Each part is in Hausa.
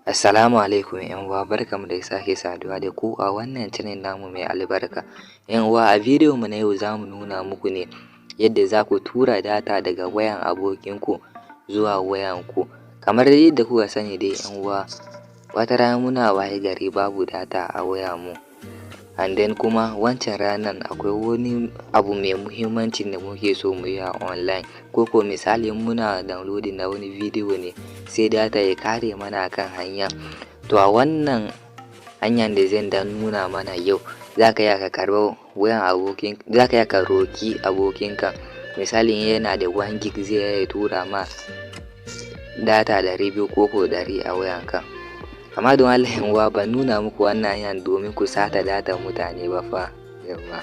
Assalamu alaikum ‘yan uwa, barkanmu da sake saduwa da ku a wannan channel namu mai albarka. ‘Yan uwa, a bidiyon mu na yau za mu nuna muku ne yadda za ku tura data daga wayan abokinku zuwa wayanku. Kamar yadda kuka sani dai ‘yan uwa, wata rana muna waye gari babu data a wayarmu. And then kuma wancan ranan akwai wani abu mai muhimmanci da muke so mu yi a online, ko ko misali muna downloading na wani bidiyo ne, sai data ya kare mana kan hanya. To, a wannan hanyar da zan dan nuna mana yau, za ka iya ka karɓa wayan abokin, za ka iya ka roki abokinka. Misali, in yana da 1 gig, zai iya tura ma data 200 ko ko 100 a wayanka. Amma don Allah ‘yan uwa, ban nuna muku wannan hanyar domin ku sata datan mutane ba fa. Yawwa,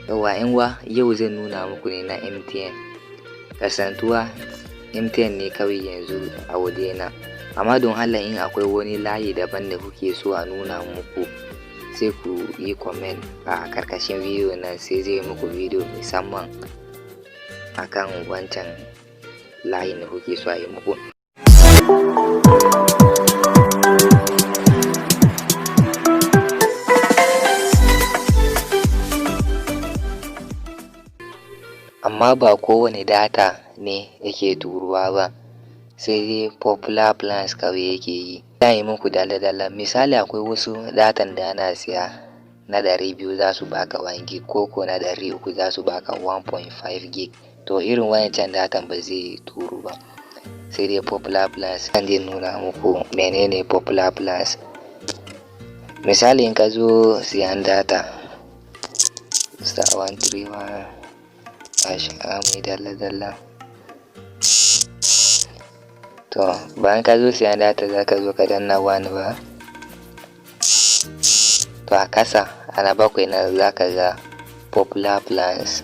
yawwa ‘yan uwa, yau zan nuna muku ne na MTN. Kasantuwa MTN ne kawai yanzu a wajena. Amma don Allah, in akwai wani layi daban da kuke so a nuna muku, sai ku yi comment a karkashin bidiyo nan, sai zai muku bidiyo musamman akan wancan layin da kuke so a yi muku. Amma ba kowane data ne yake turuwa ba, sai dai popular plans kawai yake yi. Zan yi muku dalla-dalla. Misali, akwai wasu datan da ana siya na 200, za su baka 1 gig, ko ko na 300, za su baka 1.5 gig. To, irin wayancan datan ba zai turu ba, sai dai popular plans. Zan dai nuna muku menene popular plans. Misali, in ka zo siyan data, *131#, mu yi dalla-dalla. To, bayan ka zo siyan data, za ka zo ka danna 1 ba. To, a kasa a na bakwai nan za ka ga popular plans.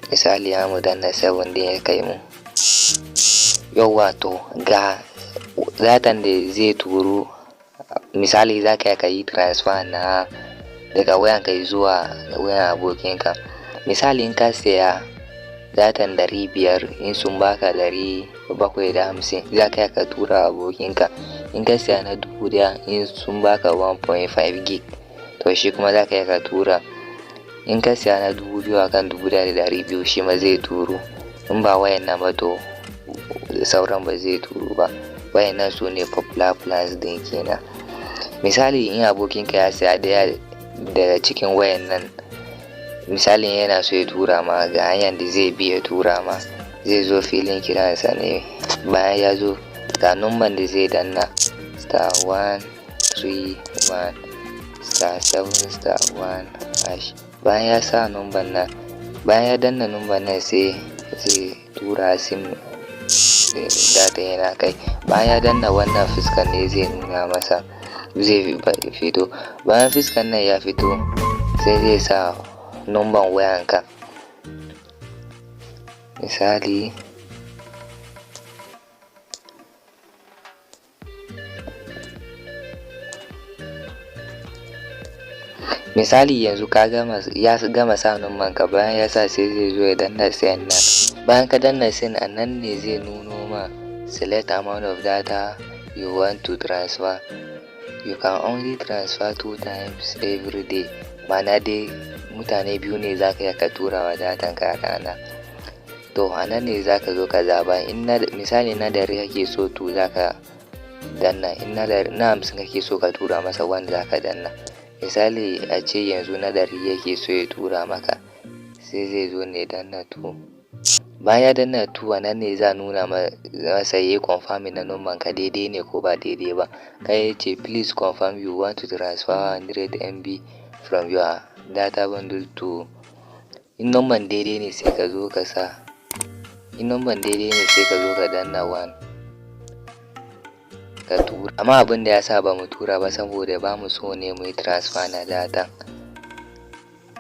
Misali, mu danna 7 din ya kai mu. Yauwa, to ga datan da zai turu. Misali, za ka iya ka yi transfer na daga wayanka zuwa wayan abokinka. Misali, in ka siya datan 500, in sun baka 750, za ka iya ka tura abokinka. In ka siya na 1000, in sun baka 1.5 gig, to shi kuma za ka iya ka tura. In ka siya na 2000 akan 1200, shi ma zai turu. In ba wayan nan ba, to sauran ba zai turu ba. Wayannan su ne popular plans din kenan. Misali, in abokinka ya siya ɗaya daga cikin wayan nan, misali yana so ya tura ma, ga hanyar da zai bi ya tura ma. Zai zo filin kiransa ne. Bayan ya zo, ga numban da zai danna: *131*7*1#. Bayan ya sa numban nan, bayan ya danna numban nan, sai zai tura sim data yana kai. Bayan ya danna, wannan fuskan ne zai nuna masa, zai fito. Bayan fuskan nan ya fito, sai zai sa numban wayanka. Misali, yanzu ka gama, ya gama sa numban ka. Bayan ya sa, sai zai zo ya danna send nan. Bayan ka danna send, a nan ne zai nuno ma "Select amount of data you want to transfer. You can only transfer two times every day." Ma'ana dai mutane biyu ne za ka iya ka tura wa datan ka a rana. To, a nan ne za ka zo ka zaɓa. In na misali na 100 kake so, to za ka danna. In na 50 kake so ka tura masa, 1 za ka danna. Misali, a ce yanzu na 100 yake so ya tura maka, sai zai zo ne danna 2. Bayan ya danna 2, a nan ne za a nuna masa yayi confirming na numban ka daidai ne ko ba daidai ba. Kai ya ce, "Please confirm you want to transfer 100 MB from your data bundle to." In numban daidai ne, sai ka zo ka sa. In numban daidai ne, sai ka zo ka danna 1, ka tura. Amma abin da ya sa ba mu tura ba, saboda ba mu so ne mu yi transfer na data.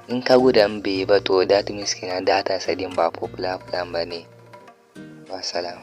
In ka gwada, in bai yi ba, to that means kenan datan sa din ba popular plan ba ne. Wassalam.